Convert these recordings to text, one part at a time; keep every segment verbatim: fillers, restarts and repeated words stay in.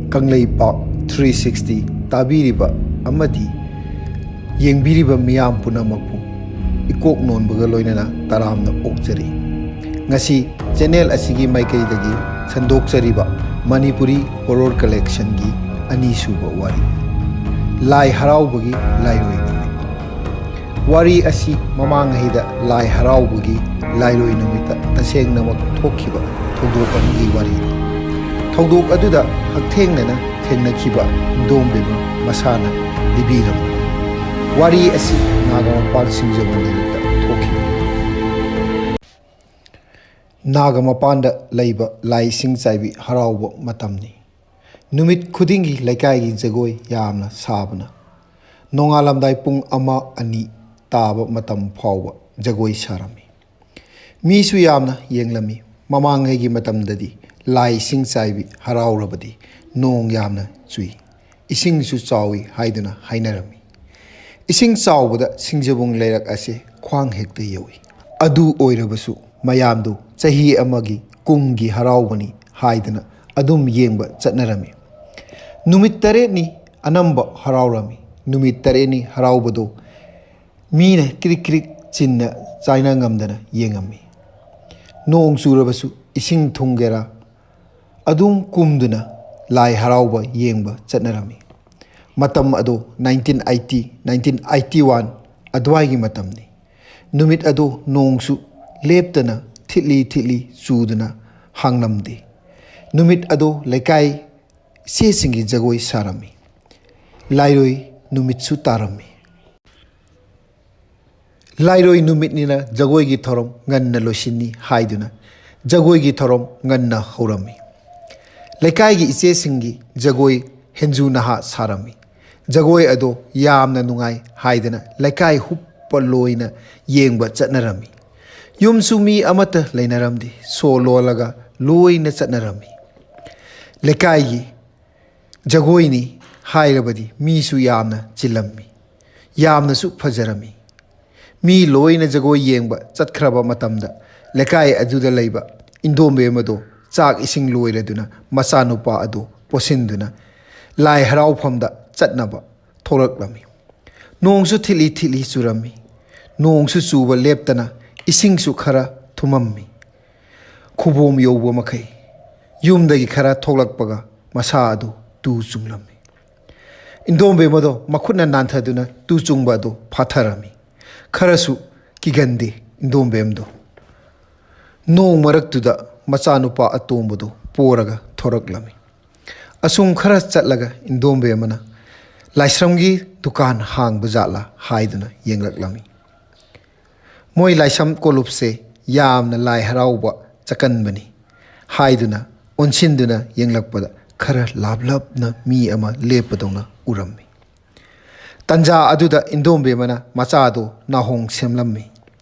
Kangleipak three sixty ꯇꯥꯕꯤꯔꯤꯕ ꯑꯃꯗꯤ ꯌꯦꯡꯕꯤꯔꯤꯕ ꯃꯤꯌꯥꯝ ꯄꯨꯝꯅꯃꯛꯄꯨ ꯏꯀꯣꯛ ꯅꯣꯟꯕꯒ ꯂꯣꯏꯅꯅ ꯇꯔꯥꯝꯅ ꯑꯣꯛꯆꯔꯤ꯫ ꯉꯁꯤ ꯆꯦꯅꯦꯜ ꯑꯁꯤꯒꯤ ꯃꯥꯏꯀꯩꯗꯒꯤ ꯁꯟꯗꯣꯛꯆꯔꯤꯕ ꯃꯅꯤꯄꯨꯔꯤ ꯍꯣꯔꯣꯔ ꯀꯂꯦꯛꯁꯟꯒꯤ ꯑꯅꯤꯁꯨꯕ ꯋꯥꯔꯤ, ꯂꯥꯏ ꯍꯔꯥꯎꯕꯒꯤ ꯂꯥꯏꯔꯣꯏ ꯅꯨꯃꯤꯠ꯫ ꯋꯥꯔꯤ ꯑꯁꯤ ꯃꯃꯥꯡꯉꯩꯗ ꯂꯥꯏ ꯍꯔꯥꯎꯕꯒꯤ ꯂꯥꯏꯔꯣꯏ ꯅꯨꯃꯤꯠꯇ ꯇꯁꯦꯡꯅꯃꯛ ꯊꯣꯛꯈꯤꯕ ꯊꯧꯗꯣꯛ ꯑꯃꯒꯤ ꯋꯥꯔꯤꯅꯤ꯫ ꯊꯧꯗꯣꯛ ꯑꯗꯨꯗ ꯍꯛꯊꯦꯡꯅꯅ ꯊꯦꯡꯅꯈꯤꯕ ꯏꯟꯗꯣꯝꯕꯦꯝꯃ ꯃꯁꯥꯅ ꯂꯤꯕꯤꯔꯝꯕꯅꯤ꯫ ꯋꯥꯔꯤ ꯑꯁꯤ ꯅꯥꯒꯥꯃꯄꯥꯜ ꯁꯤꯡꯖꯕ ꯅꯨꯃꯤꯠꯇ ꯊꯣꯛꯈꯤꯕꯅꯤ꯫ ꯅꯥꯒꯥꯃꯄꯥꯟꯗ ꯂꯩꯕ ꯂꯥꯏ ꯏꯁꯤꯡ ꯆꯥꯏꯕꯤ ꯍꯔꯥꯎꯕ ꯃꯇꯝꯅꯤ꯫ ꯅꯨꯃꯤꯠ ꯈꯨꯗꯤꯡꯒꯤ ꯂꯩꯀꯥꯏꯒꯤ ꯖꯒꯣꯏ ꯌꯥꯝꯅ ꯁꯥꯕꯅ ꯅꯣꯡꯉꯥꯜꯂꯝꯗꯥꯏ ꯄꯨꯡ ꯑꯃ ꯑꯅꯤ ꯇꯥꯕ ꯃꯇꯝ ꯐꯥꯎꯕ ꯖꯒꯣꯏ ꯁꯥꯔꯝꯃꯤ꯫ ꯃꯤꯁꯨ ꯌꯥꯝꯅ ꯌꯦꯡꯂꯝꯃꯤ꯫ ꯃꯃꯥꯡꯉꯩꯒꯤ ꯃꯇꯝꯗꯗꯤ ꯂꯥꯏ ꯏꯁꯤꯡ ꯆꯥꯏꯕꯤ ꯍꯔꯥꯎꯔꯕꯗꯤ ꯅꯣꯡ ꯌꯥꯝꯅ ꯆꯨꯏ, ꯏꯁꯤꯡꯁꯨ ꯆꯥꯎꯏ ꯍꯥꯏꯗꯨꯅ ꯍꯥꯏꯅꯔꯝꯃꯤ꯫ ꯏꯁꯤꯡ ꯆꯥꯎꯕꯗ ꯁꯤꯡꯖꯕꯨꯡ ꯂꯩꯔꯛ ꯑꯁꯤ ꯈ꯭ꯋꯥꯡ ꯍꯦꯛꯇ ꯌꯧꯏ꯫ ꯑꯗꯨ ꯑꯣꯏꯔꯕꯁꯨ ꯃꯌꯥꯝꯗꯨ ꯆꯍꯤ ꯑꯃꯒꯤ ꯀꯨꯝꯒꯤ ꯍꯔꯥꯎꯕꯅꯤ ꯍꯥꯏꯗꯅ ꯑꯗꯨꯝ ꯌꯦꯡꯕ ꯆꯠꯅꯔꯝꯃꯤ꯫ ꯅꯨꯃꯤꯠ ꯇꯔꯦꯠꯅꯤ ꯑꯅꯝꯕ ꯍꯔꯥꯎꯔꯝꯃꯤ꯫ ꯅꯨꯃꯤꯠ ꯇꯔꯦꯠꯅꯤ ꯍꯔꯥꯎꯕꯗꯨ ꯃꯤꯅ ꯀ꯭ꯔꯤꯛ ꯀ꯭ꯔꯤꯛ ꯆꯤꯟꯅ ꯆꯥꯏꯅ ꯉꯝꯗꯅ ꯌꯦꯡꯉꯝꯃꯤ꯫ ꯅꯣꯡ ꯆꯨꯔꯕꯁꯨ ꯏꯁꯤꯡ ꯊꯨꯡꯒꯦꯔꯥ ꯑꯗꯨꯝ ꯀꯨꯝꯗꯨꯅ ꯂꯥꯏ ꯍꯔꯥꯎꯕ ꯌꯦꯡꯕ ꯆꯠꯅꯔꯝꯃꯤ꯫ ꯃꯇꯝ ꯑꯗꯨ nineteen eighty, nineteen eighty one ꯑꯗꯨꯋꯥꯏꯒꯤ ꯃꯇꯝꯅꯤ꯫ ꯅꯨꯃꯤꯠ ꯑꯗꯨ ꯅꯣꯡꯁꯨ ꯂꯦꯞꯇꯅ ꯊꯤꯠꯂꯤ ꯊꯤꯠꯂꯤ ꯆꯨꯗꯨꯅ ꯍꯥꯡꯂꯝꯗꯦ꯫ ꯅꯨꯃꯤꯠ ꯑꯗꯨ ꯂꯩꯀꯥꯏ ꯏꯆꯦꯁꯤꯡꯒꯤ ꯖꯒꯣꯏ ꯁꯥꯔꯝꯃꯤ꯫ ꯂꯥꯏꯔꯣꯏ ꯅꯨꯃꯤꯠꯁꯨ ꯇꯥꯔꯝꯃꯤ꯫ ꯂꯥꯏꯔꯣꯏ ꯅꯨꯃꯤꯠꯅꯤꯅ ꯖꯒꯣꯏꯒꯤ ꯊꯧꯔꯝ ꯉꯟꯅ ꯂꯣꯏꯁꯤꯟꯅꯤ ꯍꯥꯏꯗꯨꯅ ꯖꯒꯣꯏꯒꯤ ꯊꯧꯔꯝ ꯉꯟꯅ ꯍꯧꯔꯝꯃꯤ꯫ ꯂꯩꯀꯥꯏꯒꯤ ꯏꯆꯦꯁꯤꯡꯒꯤ ꯖꯒꯣꯏ ꯍꯦꯟꯖꯨ ꯅꯍꯥ ꯁꯥꯔꯝꯃꯤ꯫ ꯖꯒꯣꯏ ꯑꯗꯣ ꯌꯥꯝꯅ ꯅꯨꯡꯉꯥꯏ ꯍꯥꯏꯗꯅ ꯂꯩꯀꯥꯏ ꯍꯨꯞꯄ ꯂꯣꯏꯅ ꯌꯦꯡꯕ ꯆꯠꯅꯔꯝꯃꯤ꯫ ꯌꯨꯝꯁꯨ ꯃꯤ ꯑꯃꯠꯇ ꯂꯩꯅꯔꯝꯗꯦ, ꯁꯣ ꯂꯣꯜꯂꯒ ꯂꯣꯏꯅ ꯆꯠꯅꯔꯝꯃꯤ꯫ ꯂꯩꯀꯥꯏꯒꯤ ꯖꯒꯣꯏꯅꯤ ꯍꯥꯏꯔꯕꯗꯤ ꯃꯤꯁꯨ ꯌꯥꯝꯅ ꯆꯤꯜꯂꯝꯃꯤ, ꯌꯥꯝꯅꯁꯨ ꯐꯖꯔꯝꯃꯤ꯫ ꯃꯤ ꯂꯣꯏꯅ ꯖꯒꯣꯏ ꯌꯦꯡꯕ ꯆꯠꯈ꯭ꯔꯕ ꯃꯇꯝꯗ ꯂꯩꯀꯥꯏ ꯑꯗꯨꯗ ꯂꯩꯕ ꯏꯟꯗꯣꯝꯕꯦꯝ ꯑꯗꯣ ꯆꯥꯛ ꯏꯁꯤꯡ ꯂꯣꯏꯔꯗꯨꯅ ꯃꯆꯥꯅꯨꯄꯥ ꯑꯗꯣ ꯄꯣꯠꯁꯤꯟꯗꯨꯅ ꯂꯥꯏ ꯍꯔꯥꯎꯐꯝꯗ ꯆꯠꯅꯕ ꯊꯣꯛꯂꯛꯂꯝꯃꯤ꯫ ꯅꯣꯡꯁꯨ ꯊꯤꯠꯂꯤ ꯊꯤꯠꯂꯤ ꯆꯨꯔꯝꯃꯤ꯫ ꯅꯣꯡꯁꯨ ꯆꯨꯕ ꯂꯦꯞꯇꯅ ꯏꯁꯤꯡꯁꯨ ꯈꯔ ꯊꯨꯝꯃꯝꯃꯤ꯫ ꯈꯨꯕꯣꯝ ꯌꯧꯕ ꯃꯈꯩ ꯌꯨꯝꯗꯒꯤ ꯈꯔ ꯊꯣꯛꯂꯛꯄꯒ ꯃꯁꯥ ꯑꯗꯨ ꯇꯨ ꯆꯨꯡꯂꯝꯃꯤ꯫ ꯏꯟꯗꯣꯝꯕꯦꯝ ꯑꯗꯣ ꯃꯈꯨꯠꯅ ꯅꯥꯟꯊꯗꯨꯅ ꯇꯨ ꯆꯨꯡꯕ ꯑꯗꯨ ꯐꯥꯊꯔꯝꯃꯤ꯫ ꯈꯔꯁꯨ ꯀꯤꯒꯟꯗꯦ ꯏꯟꯗꯣꯝꯕꯦꯝꯗꯣ꯫ ꯅꯣꯡ ꯃꯔꯛꯇꯨꯗ ꯃꯆꯥꯅꯨꯄꯥ ꯑꯇꯣꯝꯕꯗꯨ ꯄꯣꯔꯒ ꯊꯣꯔꯛꯂꯝꯃꯤ꯫ ꯑꯁꯨꯝ ꯈꯔ ꯆꯠꯂꯒ ꯏꯟꯗꯣꯝꯕꯦꯝ ꯑꯃꯅ ꯂꯥꯏꯁ꯭ꯔꯝꯒꯤ ꯗꯨꯀꯥꯟ ꯍꯥꯡꯕ ꯖꯥꯠꯂꯥ ꯍꯥꯏꯗꯨꯅ ꯌꯦꯡꯂꯛꯂꯝꯃꯤ꯫ ꯃꯣꯏ ꯂꯥꯏꯁ꯭ꯔꯝ ꯀꯣꯂꯨꯞꯁꯦ ꯌꯥꯝꯅ ꯂꯥꯏ ꯍꯔꯥꯎꯕ ꯆꯠꯀꯟꯕꯅꯤ ꯍꯥꯏꯗꯨꯅ ꯑꯣꯟꯁꯤꯟꯗꯨꯅ ꯌꯦꯡꯂꯛꯄꯗ ꯈꯔ ꯂꯥꯞꯂꯞꯅ ꯃꯤ ꯑꯃ ꯂꯦꯞꯄꯗꯧꯅ ꯎꯔꯝꯃꯤ꯫ ꯇꯟꯖꯥ ꯑꯗꯨꯗ ꯏꯟꯗꯣꯝꯕꯦꯝ ꯑꯃꯅ ꯃꯆꯥꯗꯣ ꯅꯥꯍꯣꯡ ꯁꯦꯝꯂꯝꯃꯤ꯫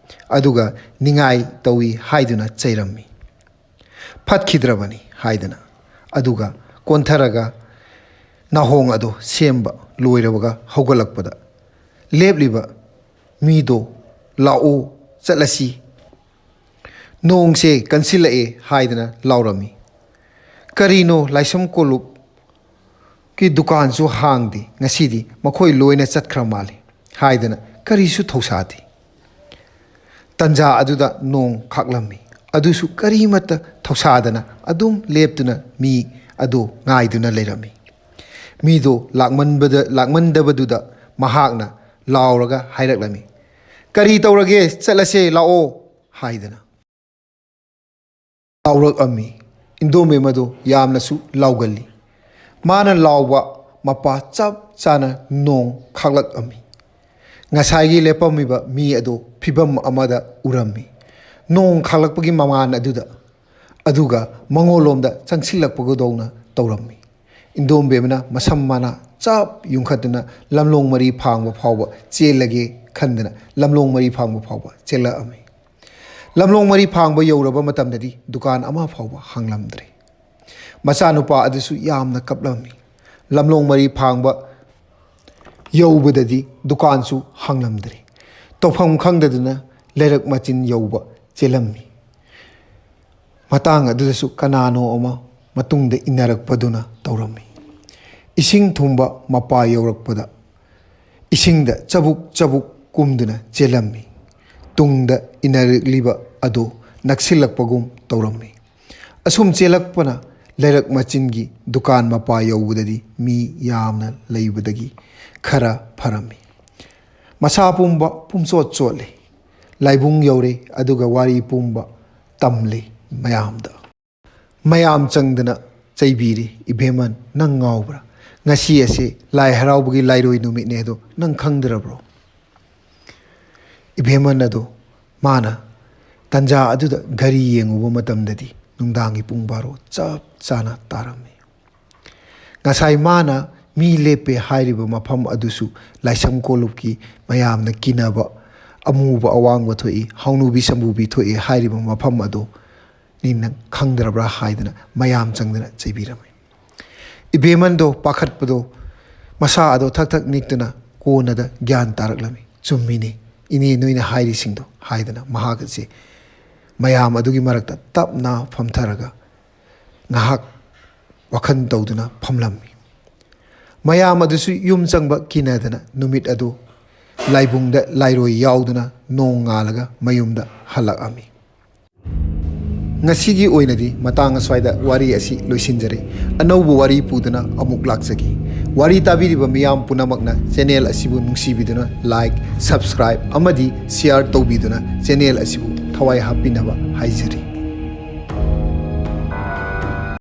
ꯑꯗꯨꯒ ꯅꯤꯡꯉꯥꯏ ꯇꯧꯏ ꯍꯥꯏꯗꯨꯅ ꯆꯩꯔꯝꯃꯤ꯫ ꯐꯠꯈꯤꯗ꯭ꯔꯕꯅꯤ ꯍꯥꯏꯗꯅ꯫ ꯑꯗꯨꯒ ꯀꯣꯟꯊꯔꯒ ꯅꯥꯍꯣꯡ ꯑꯗꯣ ꯁꯦꯝꯕ ꯂꯣꯏꯔꯕꯒ ꯍꯧꯒꯠꯂꯛꯄꯗ ꯂꯦꯞꯂꯤꯕ ꯃꯤꯗꯣ "ꯂꯥꯛꯑꯣ, ꯆꯠꯂꯁꯤ, ꯅꯣꯡꯁꯦ ꯀꯟꯁꯤꯜꯂꯛꯑꯦ" ꯍꯥꯏꯗꯅ ꯂꯥꯎꯔꯝꯃꯤ꯫ "ꯀꯔꯤꯅꯣ, ꯂꯥꯏꯁ꯭ꯔꯝ ꯀꯣꯂꯨꯞꯀꯤ ꯗꯨꯀꯥꯟꯁꯨ ꯍꯥꯡꯗꯦ ꯉꯁꯤꯗꯤ, ꯃꯈꯣꯏ ꯂꯣꯏꯅ ꯆꯠꯈ꯭ꯔ ꯃꯥꯜꯂꯦ" ꯍꯥꯏꯗꯅ ꯀꯔꯤꯁꯨ ꯊꯧꯁꯥꯗꯦ꯫ ꯇꯟꯖꯥ ꯑꯗꯨꯗ ꯅꯣꯡ ꯈꯥꯛꯂꯝꯃꯤ꯫ ꯑꯗꯨꯁꯨ ꯀꯔꯤꯃꯠꯇ ꯊꯧꯁꯥꯗꯅ ꯑꯗꯨꯝ ꯂꯦꯞꯇꯨꯅ ꯃꯤ ꯑꯗꯨ ꯉꯥꯏꯗꯨꯅ ꯂꯩꯔꯝꯃꯤ꯫ ꯃꯤꯗꯣ ꯂꯥꯛꯃꯟꯕꯗ, ꯂꯥꯛꯃꯟꯗꯕꯗꯨꯗ ꯃꯍꯥꯛꯅ ꯂꯥꯎꯔꯒ ꯍꯥꯏꯔꯛꯂꯝꯃꯤ, "ꯀꯔꯤ ꯇꯧꯔꯒꯦ? ꯆꯠꯂꯁꯦ, ꯂꯥꯛꯑꯣ" ꯍꯥꯏꯗꯅ꯫ ꯂꯥꯎꯔꯛꯑꯝꯃꯤ꯫ ꯏꯟꯗꯣꯝꯕꯦꯝ ꯑꯗꯨ ꯌꯥꯝꯅꯁꯨ ꯂꯥꯎꯒꯜꯂꯤ꯫ ꯃꯥꯅ ꯂꯥꯎꯕ ꯃꯄꯥ ꯆꯞ ꯆꯥꯅ ꯅꯣꯡ ꯈꯥꯛꯂꯛꯑꯝꯃꯤ꯫ ꯉꯁꯥꯏꯒꯤ ꯂꯦꯞꯄꯝꯃꯤꯕ ꯃꯤ ꯑꯗꯨ ꯐꯤꯕꯝ ꯑꯃꯗ ꯎꯔꯝꯃꯤ꯫ ꯅꯣꯡ ꯈꯥꯛꯂꯛꯄꯒꯤ ꯃꯉꯥꯜ ꯑꯗꯨꯗ, ꯑꯗꯨꯒ ꯃꯉꯣꯟꯂꯣꯝꯗ ꯆꯪꯁꯤꯜꯂꯛꯄꯒꯗꯧꯅ ꯇꯧꯔꯝꯃꯤ꯫ ꯏꯟꯗꯣꯝꯕꯦꯝꯅ ꯃꯁꯝ ꯃꯅꯥ ꯆꯞ ꯌꯨꯡꯈꯠꯇꯨꯅ ꯂꯝꯂꯣꯡ ꯃꯔꯤ ꯐꯥꯡꯕ ꯐꯥꯎꯕ ꯆꯦꯜꯂꯒꯦ ꯈꯟꯗꯅ ꯂꯝꯂꯣꯡ ꯃꯔꯤ ꯐꯥꯡꯕ ꯐꯥꯎꯕ ꯆꯦꯜꯂꯛꯑꯝꯃꯤ꯫ ꯂꯝꯂꯣꯡ ꯃꯔꯤ ꯐꯥꯡꯕ ꯌꯧꯔꯕ ꯃꯇꯝꯗꯗꯤ ꯗꯨꯀꯥꯟ ꯑꯃ ꯐꯥꯎꯕ ꯍꯥꯡꯂꯝꯗ꯭ꯔꯦ꯫ ꯃꯆꯥꯅꯨꯄꯥ ꯑꯗꯨꯁꯨ ꯌꯥꯝꯅ ꯀꯞꯂꯝꯃꯤ꯫ ꯂꯝꯂꯣꯡ ꯃꯔꯤ ꯐꯥꯡꯕ ꯌꯧꯕꯗꯗꯤ ꯗꯨꯀꯥꯟꯁꯨ ꯍꯥꯡꯂꯝꯗ꯭ꯔꯦ꯫ ꯇꯧꯐꯝ ꯈꯪꯗꯗꯨꯅ ꯂꯩꯔꯛ ꯃꯆꯤꯟ ꯌꯧꯕ ꯆꯦꯜꯂꯝꯃꯤ꯫ ꯃꯇꯥꯡ ꯑꯗꯨꯗꯁꯨ ꯀꯅꯥꯅꯣ ꯑꯃ ꯃꯇꯨꯡꯗ ꯏꯟꯅꯔꯛꯄꯗꯨꯅ ꯇꯧꯔꯝꯃꯤ꯫ ꯏꯁꯤꯡ ꯊꯨꯝꯕ ꯃꯄꯥ ꯌꯧꯔꯛꯄꯗ ꯏꯁꯤꯡꯗ ꯆꯕꯨꯛ ꯆꯕꯨꯛ ꯀꯨꯝꯗꯨꯅ ꯆꯦꯜꯂꯝꯃꯤ꯫ ꯇꯨꯡꯗ ꯏꯟꯅꯔꯛꯂꯤꯕ ꯑꯗꯨ ꯅꯛꯁꯤꯜꯂꯛꯄꯒꯨꯝ ꯇꯧꯔꯝꯃꯤ꯫ ꯑꯁꯨꯝ ꯆꯦꯜꯂꯛꯄꯅ ꯂꯩꯔꯛ ꯃꯆꯤꯟꯒꯤ ꯗꯨꯀꯥꯟ ꯃꯄꯥ ꯌꯧꯕꯗꯗꯤ ꯃꯤ ꯌꯥꯝꯅ ꯂꯩꯕꯗꯒꯤ ꯈꯔ ꯐꯔꯝꯃꯤ꯫ ꯃꯁꯥ ꯄꯨꯝꯕ ꯄꯨꯝꯆꯣꯠ ꯆꯣꯠꯂꯤ꯫ ꯂꯥꯏꯕꯨꯡ ꯌꯧꯔꯦ, ꯑꯗꯨꯒ ꯋꯥꯔꯤ ꯄꯨꯝꯕ ꯇꯝꯂꯤ ꯃꯌꯥꯝꯗ꯫ ꯃꯌꯥꯝ ꯆꯪꯗꯅ ꯆꯩꯕꯤꯔꯤ, "ꯏꯕꯦꯝꯃꯟ, ꯅꯪ ꯉꯥꯎꯕ꯭ꯔꯥ? ꯉꯁꯤ ꯑꯁꯤ ꯂꯥꯏ ꯍꯔꯥꯎꯕꯒꯤ ꯂꯥꯏꯔꯣꯏ ꯅꯨꯃꯤꯠꯅꯦ, ꯑꯗꯣ ꯅꯪ ꯈꯪꯗ꯭ꯔꯕ꯭ꯔꯣ?" ꯏꯕꯦꯝꯃꯟ ꯑꯗꯣ ꯃꯥꯅ ꯇꯟꯖꯥ ꯑꯗꯨꯗ ꯘꯔꯤ ꯌꯦꯡꯉꯨꯕ ꯃꯇꯝꯗꯗꯤ ꯅꯨꯡꯗꯥꯡꯒꯤ ꯄꯨꯡ ꯕꯥꯔꯣ ꯆꯞ ꯆꯥꯅ ꯇꯥꯔꯝꯃꯤ꯫ ꯉꯁꯥꯏ ꯃꯥꯅ ꯃꯤ ꯂꯦꯞꯄꯦ ꯍꯥꯏꯔꯤꯕ ꯃꯐꯝ ꯑꯗꯨꯁꯨ ꯂꯥꯏꯁ꯭ꯔꯝ ꯀꯣꯂꯨꯞꯀꯤ ꯃꯌꯥꯝꯅ ꯀꯤꯅꯕ ꯑꯃꯨꯕ ꯑꯋꯥꯡꯕ ꯊꯣꯛꯏ, ꯍꯥꯎꯅꯨꯕꯤ ꯁꯝꯕꯨꯕꯤ ꯊꯣꯛꯏ ꯍꯥꯏꯔꯤꯕ ꯃꯐꯝ ꯑꯗꯨ ꯅꯤ ꯅꯪ ꯈꯪꯗ꯭ꯔꯕ꯭ꯔꯥ ꯍꯥꯏꯗꯅ ꯃꯌꯥꯝ ꯆꯪꯗꯅ ꯆꯩꯕꯤꯔꯝꯃꯤ꯫ ꯏꯕꯦꯝꯃꯟꯗꯣ ꯄꯥꯈꯠꯄꯗꯣ ꯃꯁꯥ ꯑꯗꯣ ꯊꯛ ꯊꯛ ꯅꯤꯛꯇꯨꯅ ꯀꯣꯟꯅꯗ ꯒ꯭ꯌꯥꯟ ꯇꯥꯔꯛꯂꯝꯃꯤ꯫ "ꯆꯨꯝꯃꯤꯅꯦ, ꯏꯅꯦ, ꯅꯣꯏꯅ ꯍꯥꯏꯔꯤꯁꯤꯡꯗꯣ" ꯍꯥꯏꯗꯅ ꯃꯍꯥꯛ ꯑꯁꯤ ꯃꯌꯥꯝ ꯑꯗꯨꯒꯤ ꯃꯔꯛꯇ ꯇꯞꯅ ꯐꯝꯊꯔꯒ ꯉꯥꯏꯍꯥꯛ ꯋꯥꯈꯜ ꯇꯧꯗꯨꯅ ꯐꯝꯂꯝꯃꯤ꯫ ꯃꯌꯥꯝ ꯑꯗꯨꯁꯨ ꯌꯨꯝ ꯆꯪꯕ ꯀꯤꯅꯗꯅ ꯅꯨꯃꯤꯠ ꯑꯗꯨ ꯂꯥꯏꯕꯨꯡꯗ ꯂꯥꯏꯔꯣꯏ ꯌꯥꯎꯗꯨꯅ ꯅꯣꯡ ꯉꯥꯜꯂꯒ ꯃꯌꯨꯝꯗ ꯍꯜꯂꯛꯑꯝꯃꯤ꯫ ꯉꯁꯤꯒꯤ ꯑꯣꯏꯅꯗꯤ ꯃꯇꯥꯡ ꯑꯁ꯭ꯋꯥꯏꯗ ꯋꯥꯔꯤ ꯑꯁꯤ ꯂꯣꯏꯁꯤꯟꯖꯔꯦ꯫ ꯑꯅꯧꯕ ꯋꯥꯔꯤ ꯄꯨꯗꯨꯅ ꯑꯃꯨꯛ ꯂꯥꯛꯆꯒꯦ꯫ ꯋꯥꯔꯤ ꯇꯥꯕꯤꯔꯤꯕ ꯃꯤꯌꯥꯝ ꯄꯨꯝꯅꯃꯛꯅ channel ꯑꯁꯤꯕꯨ ꯅꯨꯡꯁꯤꯕꯤꯗꯨꯅ like, subscribe ꯑꯃꯗꯤ share ꯇꯧꯕꯤꯗꯨꯅ channel ꯑꯁꯤꯕꯨ ꯊꯋꯥꯏ ꯍꯥꯞꯄꯤꯅꯕ ꯍꯥꯏꯖꯔꯤ꯫